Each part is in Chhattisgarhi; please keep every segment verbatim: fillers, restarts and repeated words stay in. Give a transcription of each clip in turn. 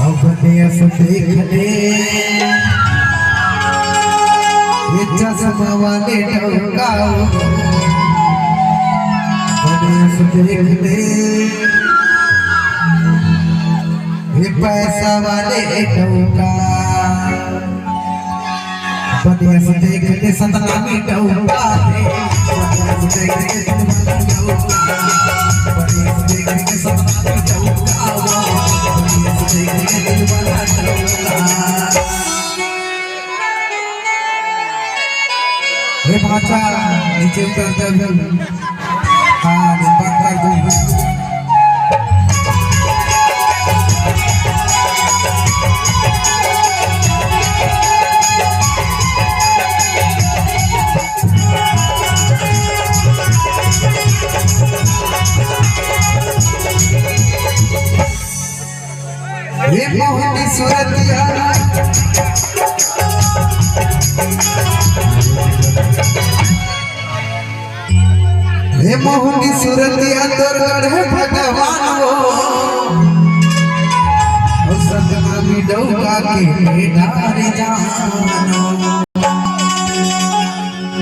अब देश देख ले, ये चश्मा वाले डौका। अब देश देख ले, ये पैसा वाले डौका। बढ़िया से देख ले सतनामी डौका रे, बढ़िया से देख ले सतनामी डौका, बढ़िया से देख ले सतनामी डौका, बढ़िया से देख ले सतनामी डौका। हे भाचा, नीचे उतर जा। हाँ, बंद कर दो। ये मोहनी सूरतिया। हे मोहनी सूरतिया तोर गढ़ भगवान वो, ओ सतनामी डौका के डार जानो।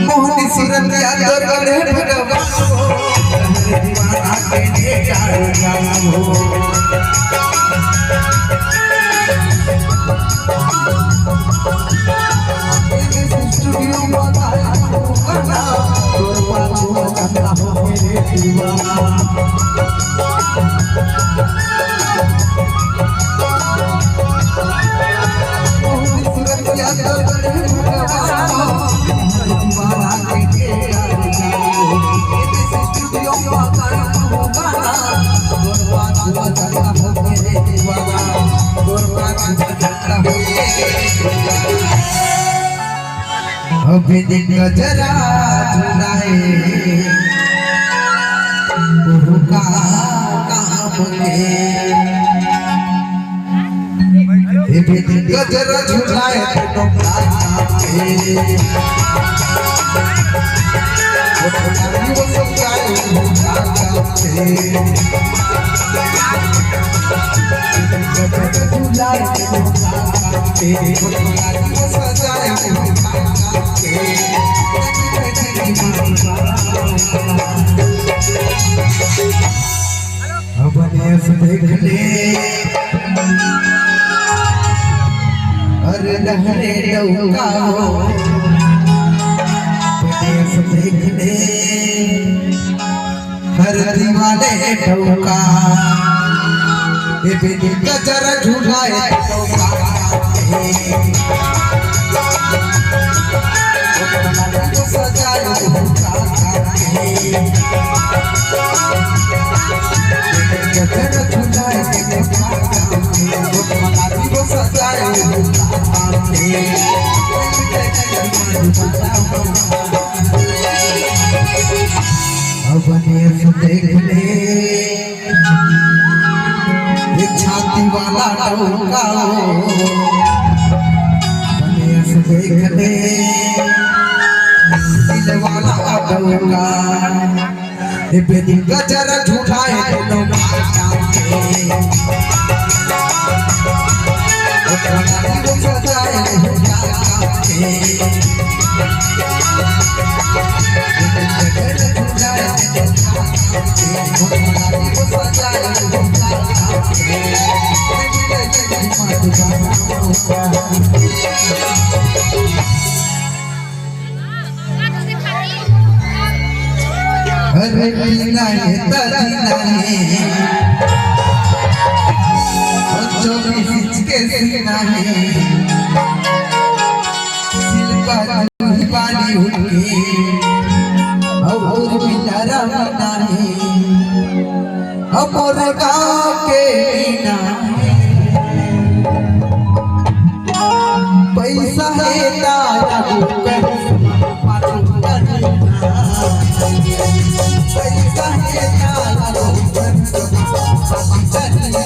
मोहनी सूरतिया तोर गढ़ भगवान वो, दीवाना के डार जानो। अभी दिन गजरा झुलाए, ओहू का काम के। अभी दिन गजरा झुलाए, दोनों का काम के। वो झुलाए, वो सब जाए, ओहू का काम के। गजरा झुलाए, दोनों का काम के। वो झुलाए, वो सजाए, ओहू का काम के। अब देश देख ले, अरे लहरे डौका हो, अब देश देख ले, हर दीवाने डौका। ये बेटी गजर झुलाए डौका। सजाए डौका। गजर झुलाए डौका। सजाए डौका। अब देश देख ले, ये छाती वाला डौका हो। अब देश देख ले, दिल वाला डौका। ये बेटी गजर झुलाए दोनों। अरे पीना है, तरीना है, और चौबीस इंच के सीना है, सिल्पा जूही बाली उनके, और, और भी नरम ना है, हमर गाँव के मीना है, पैसा है तारा ऊपर, पाछू